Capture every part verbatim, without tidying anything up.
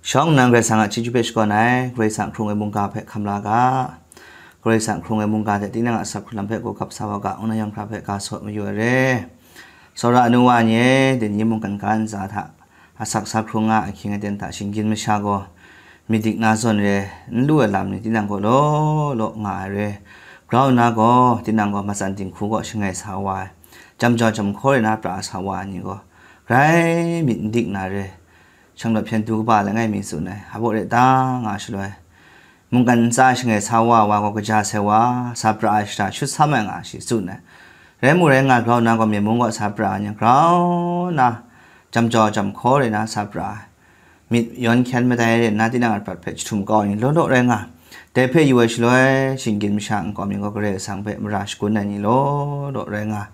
Shawng nnan Karai Kasang a chyeju hpe shakawn ai, Karai Kasang hkrung ai mungga hpe hkam la ga, Karai Kasang hkrung ai mungga hte tinang a asak hkrung lam hpe gawgap sa wa ga, ngu na yawng hkra hpe ga sawt mayu ai re. Tsawra nu wa ni e, dai ni mungkan ga ntsa hta, asak sa hkrung nga ahkying aten hta shinggyim masha gaw, myit dik na zawn re, n lu ai lam ni tinang gaw law law nga ai re. Grau nna gaw, tinang gaw matsan dinghku gaw shangai sa wa ai, jam jau jam hkaw rai na pra sa wa ai ni gaw, grai myit n dik na re. Shanglawt hpyen du kaba langai mi tsun ai, hpa baw re ta nga shaloi, mungkan ntsa shangai sa wa ai wa gaw kaja sai wa, sa pra ai shara shut sam ai nga shi tsun ai. Rai mu rai nga, grau nna gaw myen mung gaw sa pra ai ni, grau nna jam jau jam hkaw rai na sa pra ai. Myit yawn hkyen madai rai nna, tinang a prat hpe jahtum kau ai ni law law rai nga. Dai hpe yu ai shaloi, shinggyim masha nkau mi gaw Karai Kasang hpe mara shagun ai ni law law rai nga.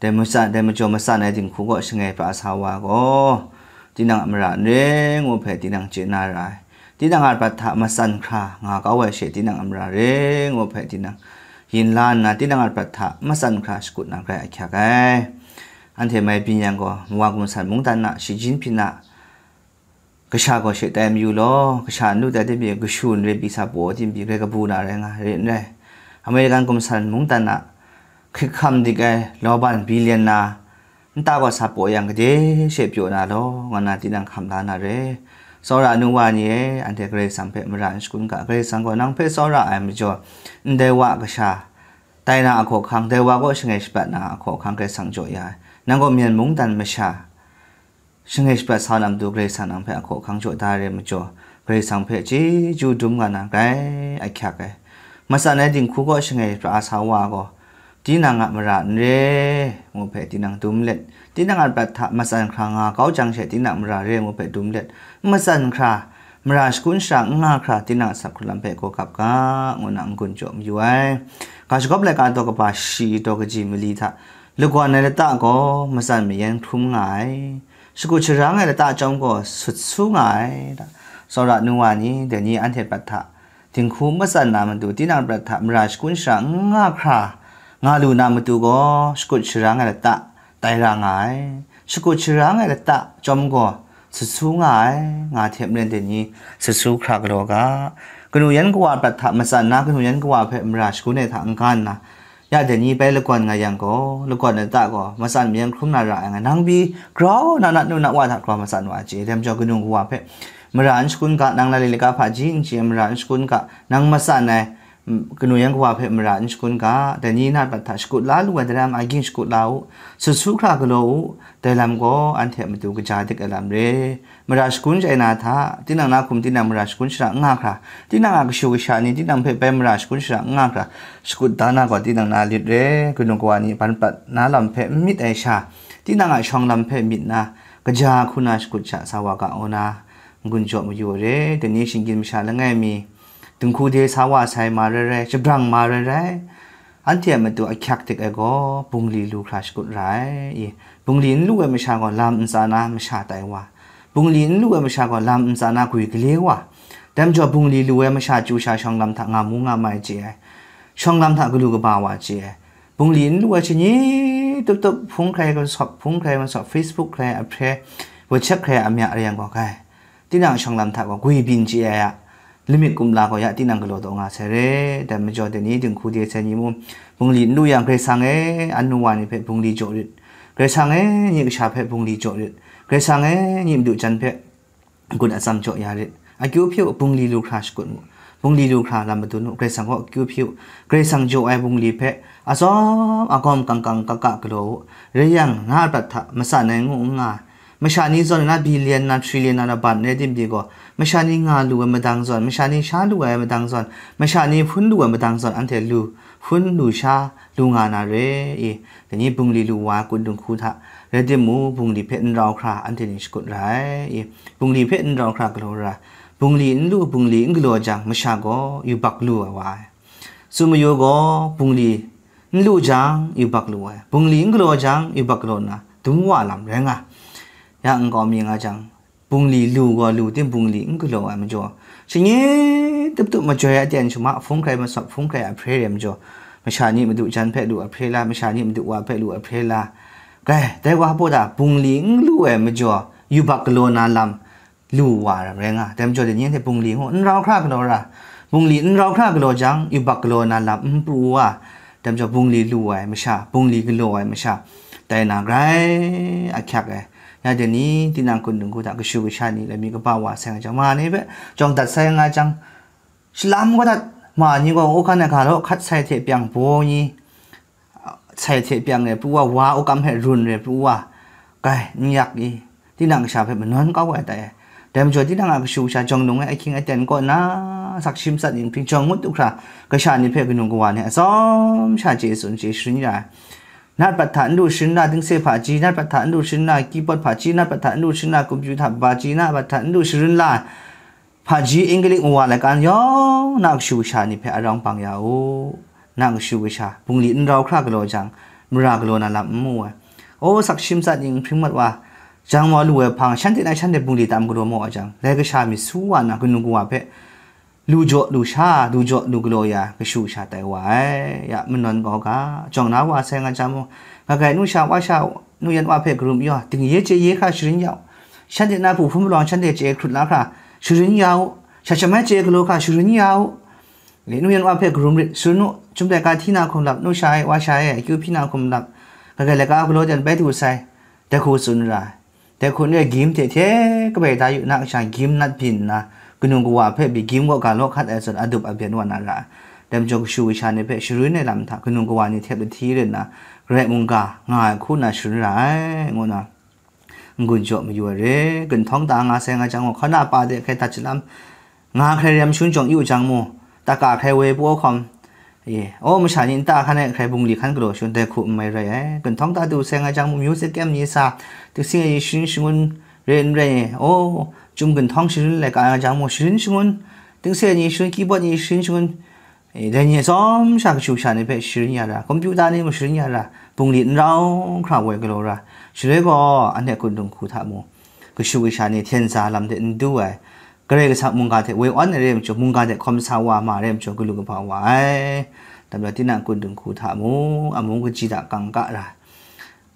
Dai matsan, dai majaw matsan ai dinghku gaw shangai pra sa wa gaw, tinang a mara n re ngu hpe tinang chye na ra ai. Tinang a prat hta matsan hkra nga kau ai she, tinang a mara re ngu hpe tinang yin la nna, tinang a prat hta matsan hkra shakut na grai ahkyak ai. Anhte mai byin yang gaw, Mawa Gumsan mungdan a, Shi Jinping a, kasha gaw she tai mayu law, kasha n lu tai tim pyi, kashu n re pyi, sa paw tim pyi, grai kabu na rai nga, re n rai. American Gumsan mungdan a hkrit hkam dik ai, law ban billion na, nta gaw sa paw yang, gade she pyaw na law, nga na tinang hkam la na re. Tsawra nu wa ni e, anhte Karai Kasang hpe mara n shakun ga, Karai Kasang gaw nang hpe tsawra ai majaw, ndai wa kasha tai na a hkawhkang, dai wa gaw shangai shabat na a hkawhkang Karai Kasang jaw ya ai. Nang gaw myen mungdan masha, shangai shabat sa na matu Karai Kasang nang hpe a hkawhkang jaw da ai re majaw, Karai Kasang hpe chyeju dum nga na grai ahkyak ai. Matsan ai dinghku gaw shangai pra sa wa gaw, tinang a mara n re ngu hpe tinang dum let, tinang a prat hta matsan hkra nga kau jang she, tinang mara re ngu hpe dum let, matsan hkra, mara shakun shara n nga hkra, tinang a asak hkrung lam hpe gawgap ga, ngu na n-gun jaw mayu ai. Ga shagawp laika daw kaba shi daw kaji mali hta, lagawn ai lata gaw matsan mayan hkrum nga ai, shakut sharang ai lata chyawm gaw sut su nga ai. Tsawra nu wa ni, dai ni anhte prat hta dinghku matsan na matu, tinang prat hta mara shakun shara n nga hkra nga lu na matu gaw, shakut sharang ai lata tai ra nga ai, shakut sharang ai lata chyawm gaw sut su nga ai, nga hte maren dai ni sut su hkra galaw ga. Kanu yan kawa prat hta matsan na, kanu yan kawa hpe mara shakun ai hta n-ga nna, ya dai ni bai lagawn nga yang gaw, lagawn lata gaw matsan mayan hkrum na ra ai nga, nang pyi grau na, na nu na wa hta grau matsan wa chye, dai majaw kanu kawa hpe mara n shakun ga, nang lalai laga hpaji n chye ai mara n shakun ga, nang matsan ai, mm, kanu yan kawa hpe mara n shakun ga, dai ni na prat hta shakut la lu ai daram a ging shakut la u, sut su hkra galaw u, dai lam gaw anhte a matu kaja dik ai lam re. Mara shakun chye ai na hta, tinang na hkum tinang mara shakun shara n nga hkra, tinang a kashu kasha ni tinang hpe bai mara shakun shara n nga hkra, shakut da na gaw tinang na lit re, kanu kawa ni ban prat na lam hpe n myit ai sha, tinang a shawng lam hpe myit na, kaja hku na shakut sha sa wa ga, ngu na n-gun jaw mayu ai re. Dai ni shinggyim masha langai mi, dinghku de sa wa sai ma rai rai, shabrang ma rai rai, anhte a matu ahkyak dik ai gaw, bungli lu hkra shakut ra ai. I, bungli n lu ai masha gaw lam ntsa na masha tai wa, bungli n lu ai masha gaw lam ntsa na gwi gale wa, dai majaw bungli lu ai masha chyu sha shawng lam hta nga mu nga mai chye ai, shawng lam hta galu kaba wa chye ai, bungli n lu ai shani tup tup hpung hkrai masawp, hpung hkrai masawp, Facebook hkrai ahpre, WhatsApp hkrai amya re yang gaw, kai, tinang shawng lam hta gaw gwi byin chye ai a, lamik kumla gaw ya tinang galaw taw nga sai re. Dai majaw dai ni dinghku de sai ni mung, bungli n lu yang, Karai Kasang e, anu wa ni hpe bungli jaw rit, Karai Kasang e, nye kasha hpe bungli jaw rit, Karai Kasang e, nye madu jan hpe n-gun atsam jaw ya rit. Akyu hpyi u, bungli lu hkra shakut mu, bungli lu hkra lam madun u, Karai Kasang gaw akyu hpyi u, Karai Kasang jaw ai bungli hpe atsawm agawm kang kang kaka galaw u, rai yang, na a prat hta matsan ai ngu n nga, masha ni zawn na, billion na, trillion na, na ban rai tim pyi gaw, masha ni nga lu ai madang zawn, masha ni sha lu ai madang zawn, masha ni hpun lu ai madang zawn, anhte lu, hpun lu sha lu nga na re i, dai ni bungli lu wa kut dinghku hta rai timung, bungli hpe n rau hkra anhte ni shakut ra ai i, bungli hpe n rau hkra galaw ra ai. Bungli n lu, bungli n galaw jang, masha gaw yubak lu ai wa ai. Tsun mayu gaw, bungli n lu jang, yubak lu ai. Bungli n galaw jang, yubak galaw nna, dum wa lam rai nga. Ya nkau mi nga jang, bungli lu gaw lu tim, bungli n galaw ai majaw, shani tup tup majoi a ten shama, hpung hkrai masawp, hpung hkrai ahpre re majaw, masha ni madu jan hpe lu ahpre la, masha ni madu wa hpe lu ahpre la, kai, dai wa hpaw da, bungli n lu ai majaw, yubak galaw na lam, lu wa rai nga. Dai majaw, dai ni anhte bungli ngu n rau hkra galaw ra, bungli n rau hkra galaw jang, yubak galaw na lam n pru wa. Dai majaw, bungli lu ai masha, bungli galaw ai masha, tai na grai ahkyak ai. Ya dai ni, tinang kun dinghku hta kashu kasha ni, lami kaba wa sai nga jang, ma ni hpe jawng dat sai nga jang, shalam kau dat, ma ni gaw, o hkan ai ga law hkat sai hte pyang baw ni, sai hte pyang re pru wa, wa o kam hpe run re pru wa, kai, n yak i, tinang kasha hpe manawn kau ai tai ai. Dai majaw, tinang a kashu kasha jawng lung ai ahkying aten kaw na, sakshi matsat ning hpring jawng ngut du hkra, kasha ni hpe kanu kawa ni atsawm sha chye tsun chye sharin ya ai. Nat bat hta n du sharin la, dingse hpaji, nat bat hta n du sharin la, keyboard hpaji, nat bat hta n du sharin la, computer hpaji, nat bat hta n du sharin la, hpaji, English wa laika yawng na kashu kasha ni hpe arawng bang ya u. Na kashu kasha, bungli n rau hkra galaw jang, mara galaw na lam n mu ai. O, sakshi matsat ning hpring mat wa, jang wa lu ai hpang, shanhte na shanhte bungli tam galaw maw jang, dai kasha mi su wa na kanu kawa hpe lu jaw lu sha, lu jaw lu galaw ya, kashu kasha tai wa ai. Ya, manawn kau ga, jawng na wa sai nga jang mu, kagai nu sha wa sha, nu yan wa hpe karum yaw, dingye chye ye hkra sharin ya u. Shanhte na hpu hpun palawng shanhte chye hkrut la hkra sharin ya u. Sha shamai chye galaw hkra sharin ya u. Nu yan wa hpe karum rit, sharin u. Chyum laika hti na hkum lap, nu sha e, wa sha e, akyu hpyi na hkum lap, kagai laika galaw dan bai du sai, dai hku tsun ra ai. Dai hku n rai, gim hte hte kabai da yu, na kasha gim nat byin nna, kanu kawa hpe pyi gim kaw ga law hkat ai zawn adup abyen wa na ra ai. Dai majaw, kashu kasha ni hpe sharin ai lam hta kanu kawa ni htep lahti rin nna, Karai mungga nga ai hku nna sharin ra ai, ngu nna n-gun jaw mayu ai re. Gunhtawng ta nga sai nga jang gaw, hkaw na pa de hkrai dat shalam, nga hkrai rem shun jawng yu jang mu, ta ka hkrai woi paw hkawm, e, aw, masha ni nta hkan e hkrai bungli hkan galaw shun, dai hku n mai rai ai. Gunhtawng ta du sai nga jang mu, music kyem ni sa, dingse ni sharin shangun re n rai, aw, chyum gunhtawng sharin laika nga jang mu, sharin shangun, dingse ni sharin, keyboard ni sharin shangun, e, dai ni atsawm sha kashu kasha ni hpe sharin ya ra, computer ni mung sharin ya ra, bungli n rau hkra woi galaw ra. Shaloi gaw, anhte kun dinghku hta mu, kashu kasha ni hten za lam de n du ai, Karai Kasang mungga hte woi awn ai re ai majaw, mungga hte hkawm sa wa ma ai re ai majaw, galu kaba wa ai. Dai majaw, tinang kun dinghku hta mu, amu kaji hta kangka ra.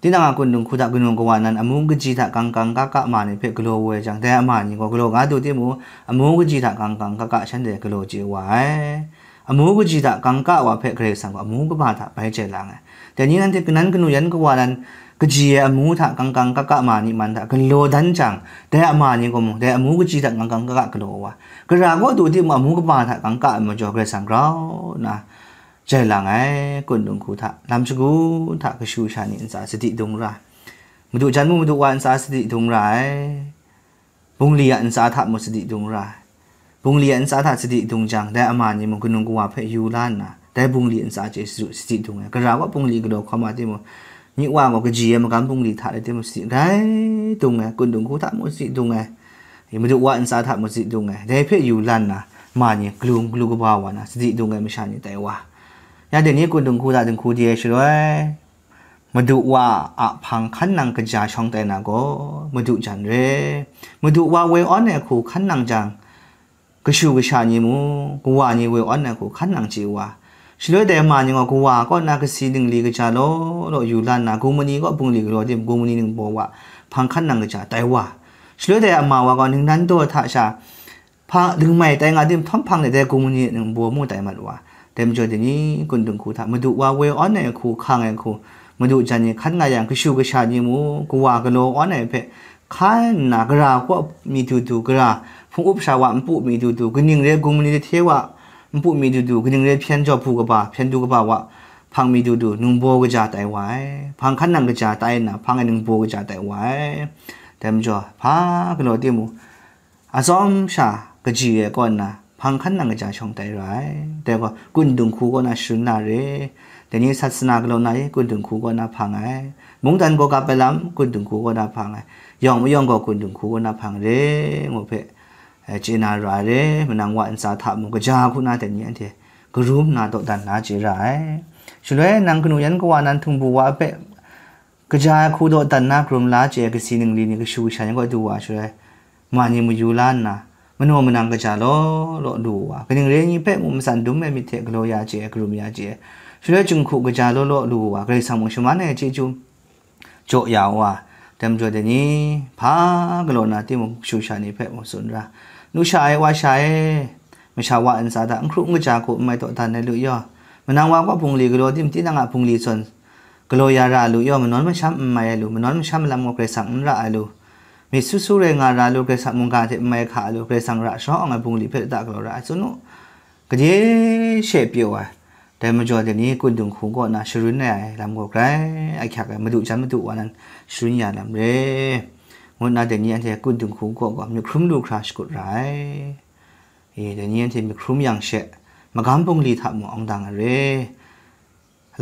Tinang a kun dinghku hta kanu kawa nan amu kaji hta kangkang kaka ma ni hpe galaw woi jang, dai ama ni gaw galaw nga du timung, amu kaji hta kangkang kaka shanhte galaw chye wa ai. Amu kaji hta kangka wa hpe Karai Kasang gaw amu kaba hta bai jai lang ai. Dai ni nanhte kanan kanu yan kawa nan kaji ai amu hta kangkang kaka ma ni man hta galaw dan jang, dai ama ni gaw mung, dai amu kaji hta kangkang kaka galaw wa ai. Gara kaw du timung, amu kaba hta kangka ai majaw, Karai Kasang grau nna jai lang ai. Kun dinghku hta, lam shagu hta kashu kasha ni ntsa sadi dung ra ai. Madu jan mung, madu wa ntsa sadi dung ra ai. Bungli a ntsa hta mung sadi dung ra ai. Bungli a ntsa hta sadi dung jang, dai ama ni mung kanu kawa hpe yu la nna, dai bungli ntsa chye sadi dung ai. Gara gaw bungli galaw hkawm ai timung, nyi wa gaw kaji ai magam bungli hta rai timung sadi rai dung ai, kun dinghku hta mung sadi dung ai, madu wa ntsa hta mung sadi dung ai. Dai hpe yu la nna, ma ni galu galu kaba wa na sadi dung ai masha ni tai wa. Ya dai ni kun dinghku hta dinghku di ai shaloi, Madu wa a hpang hkan nang kaja shawng tai na gaw, madu jan re. Madu wa woi awn ai hku hkan nang jang, kashu kasha ni mung, kawa ni woi awn ai hku hkan nang chye wa. Shaloi dai ma ni gaw kawa kaw na kasi ningli kaja law law yu la nna, gumani kaw bungli galaw tim, gumani ningbaw wa hpang hkan nang kaja tai wa. Shaloi dai ama wa gaw ningnan daw hta sha, hpa dingmai tai nga tim, htawm hpang de dai gumani ningbaw mu tai mat wa. Dai majaw dai ni kun dinghku hta, madu wa woi awn ai hku, hkang ai hku, madu jan ni hkan nga yang, kashu kasha ni mung, kawa galaw awn ai hpe hkan nna, gara kaw mi du du, gara hpung up sha wa npu mi du du, kaning re gumani dahte wa npu mi du du, kaning re hpyen jaw hpu kaba, hpyen du kaba wa hpang mi du du, ningbaw kaja tai wa ai, hpang hkan nang kaja tai nna, hpang ai ningbaw kaja tai wa ai. Dai majaw, hpa galaw timung, atsawm sha kaji ai kaw nna, hpang hkan nang kaja shawng tai ra ai. Dai gaw, kun dinghku kaw na sharin na re. Dai ni sasana galaw na e, kun dinghku kaw na hpang ai. Mungdan gaw kap ai lam, kun dinghku kaw na hpang ai. Yawng mayawng gaw kun dinghku kaw na hpang re, ngu hpe, eh, chye na ra ai re. Manang wa ntsa hta mung kaja hku na dai ni anhte karum nna dawdan la chye ra ai. Shaloi nang kanu yan kawa nan htingbu wa hpe kaja ai hku dawdan na karum la chye ai kasi ningli ni kashu kasha ni kaw du wa shaloi, ma ni mayu la nna, manaw manang kaja law law lu wa, kaning re ai ni hpe mung matsan dum ai myit hte galaw ya chye ai, karum ya chye ai. Shaloi jinghku kaja law law lu wa, Karai Kasang mung shaman ai chyeju jaw ya wa, Dai majaw dai ni, hpa galaw na timung, kashu kasha ni hpe mung tsun ra, nu sha e, wa sha e, masha wa ntsa hta n hkru n kaja hku n mai dawdan ai lu yaw, manang wa kaw bungli galaw tim, tinang a bungli zawn galaw ya ra lu yaw, manawn masham n mai ai lu, manawn masham lam gaw Karai Kasang n ra ai lu, myit su su rai nga ra lu, Karai Kasang mungga hte n mai hka ai lu, Karai Kasang ra sharawng ai bungli hpe lata galaw ra ai tsun u. Gade she pyaw ai, dai majaw dai ni, kun dinghku kaw na sharun ai lam gaw grai ahkyak ai, madu jan madu wa nan sharun ya lam re, ngu nna dai ni anhte kun dinghku kaw gaw myit hkrum lu hkra shakut ra ai. E, dai ni anhte myit hkrum yang she, magam bungli hta mung awng dang ai re.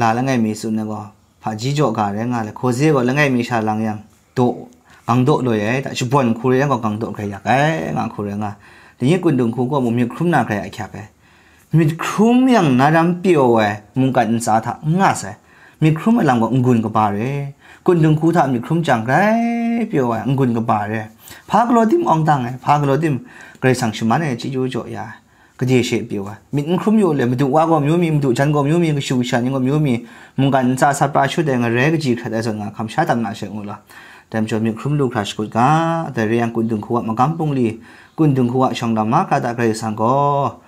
La langai mi tsun ai gaw, hpaji jaw ga rai nga le, hkaw ze gaw langai mi sha lang yang, daw, gang daw loi ai, hta shabawn hku rai yang gaw, gang daw grai yak ai, nga hku rai nga. Dai ni kun dinghku kaw mung myit hkrum na grai ahkyak ai. Myit hkrum yang na ram pyaw ai mungkan ntsa hta n nga sai. Myit hkrum ai lam gaw n-gun kaba re. Kun dinghku hta myit hkrum jang grai pyaw ai, n-gun kaba re. Hpa galaw tim awng dang ai, hpa galaw tim Karai Kasang shaman ai chyeju jaw ya ai. Gade she pyaw ai. Myit n hkrum yu le, madu wa gaw amyu mi, madu jan gaw amyu mi, kashu kasha ni gaw amyu mi, mungkan ntsa sat pra shut ai, ngarai kaji hkrat ai zawn nga hkam sha tam na she ngu law. Dai majaw myit hkrum lu hkra shakut ga, dai re yang kun dinghku a magam bungli, kun dinghku a shawng lam mahkra hta Karai Kasang gaw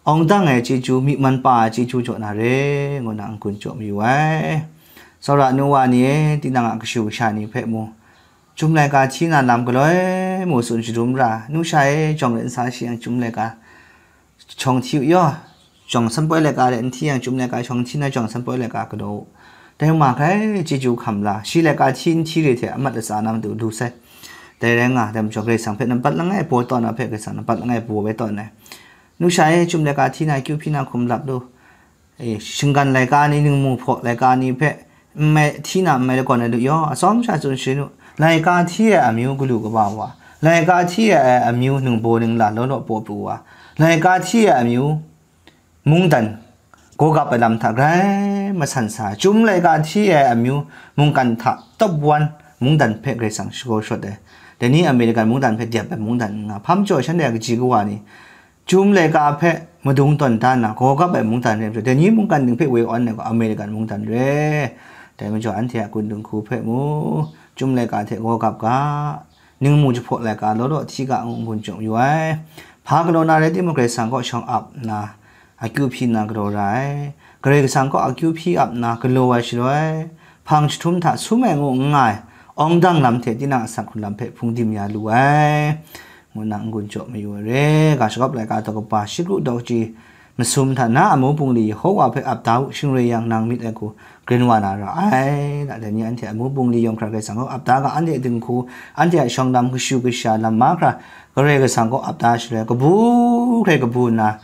awng dang ai chyeju, myi man pa ai chyeju jaw na re, ngu na n-gun jaw mayu ai. Tsawra nu wa ni e, tinang a kashu kasha ni hpe mung, Chyum laika hti na lam galoi mu tsun shadum ra, nu sha e, jawng rai n sa shi yang chyum laika shawng hti u yaw, jawng sanpoi laika rai n hti yang chyum laika shawng hti na jawng sanpoi laika galaw u. Dai ma hkrai chyeju hkam la, shi laika hti n hti re hte amat latsa na matu lu sai. Dai rai nga, dai majaw Karai Kasang hpe nampat langai baw taw na hpe Karai Kasang nampat langai baw bai tawn ai. Nu sha e, chyum laika hti na akyu hpyi na hkum lap lu. E, shinggan laika ni, ningmu hpaw laika ni hpe n mai, hti na n mai lagawn ai lu yaw, atsawm sha tsun sharin u. Laika hti ai amyu galu kaba wa, laika hti ai amyu ningbaw ningla law law paw pru wa, laika hti ai amyu mungdan gaw gap ai lam hta grai masan sa ai. Chyum laika hti ai amyu mungkan hta top one mungdan hpe Karai Kasang shakaw shawt ai. Dai ni American mungdan hpe dep ai mungdan n nga, hpa majaw shanhte a kaji kawa ni, Chyum laika hpe madung tawn da nna, gaw gap ai mungdan re ai majaw, dai ni mungkan ting hpe woi awn ai gaw American mungdan re. Dai majaw anhte a kun dinghku hpe mu, chyum laika hte gaw gap ga, ningmu jahpaw laika law law hti ga ngu n-gun jaw yu ai. Hpa galaw na rai timung, Karai Kasang kaw shawng ap nna, akyu hpyi nna galaw ra ai. Karai Kasang kaw akyu hpyi ap nna galaw ai shaloi, hpang jahtum hta sum ai ngu n nga ai, awng dang lam hte tinang a sak hkrun lam hpe hpung dim ya lu ai. ngu nna n-gun jaw mayu ai re. Ga shagawp laika daw kaba shi kru daw kaji masum hta na amu bungli Yehowa hpe ap da u, shing rai yang, nang myit ai hku grin wa na ra ai. Dai ni anhte amu bungli yawng hkra Karai Kasang kaw ap da ga, anhte dinghku, anhte a shawng lam, kashu kasha lam mahkra Karai Kasang kaw ap da shaloi, kabu hkrai kabu nna,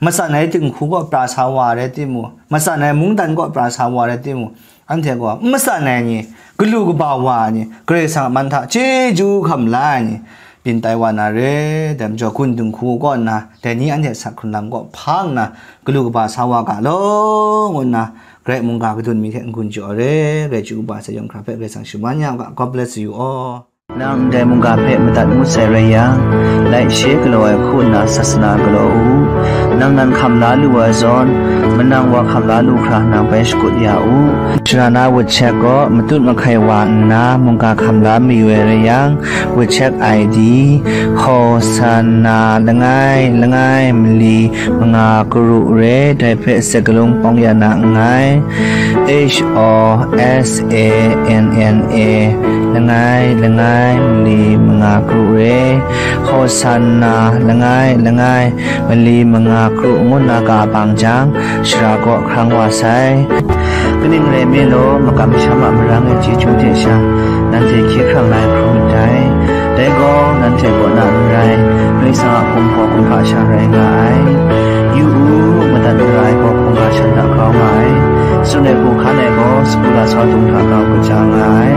matsan ai dinghku kaw pra sa wa rai timung, matsan ai mungdan kaw pra sa wa rai timung, anhte gaw n matsan ai ni, galu kaba wa ai ni, Karai Kasang a man hta chyeju hkam la ai ni, byin tai wa na re. Dai majaw, kun dinghku kaw nna, dai ni anhte a sak hkrun lam kaw hpa nna, galu kaba sa wa ga law, ngu nna, Karai mungga kadun mi hte n-gun jaw ai re. Karai chyeju kaba sai yawng hkra hpe Karai Kasang shaman ya u ga. God bless you all. Nang ndai mungga hpe madat ngut sai rai yang, laishe galaw ai hku nna sasana galaw u. Nang nan hkam la lu ai zawn, manang wa hkam la lu hkra nang bai shakut ya u. Sharana wutchek gaw matut mahkai wa nna mungga hkam la mayu ai rai yang, wutchek I D, Hosanna langai langai mali manga karu re, dai hpe sek galung pawng ya na nngai. H O S A N N A langai langai mali manga karu re, Hosanna langai langai mali manga karu ngu nna ka bang jang, shara kaw hkrang wa sai. Kaning rai nme law, makam masham a marang e chyeju hte sha, nanhte hkye hkrang na ai hkrum ndai. Dai gaw, nanhte kaw na n rai, Karai Kasang a hkum gaw kumhpa sha rai nga ai. Yu u, madat mara ai gaw hkungga shan hta grau nga ai. Tsun ai hku hkan ai gaw, sagu lasau dung hta grau kaja nga ai.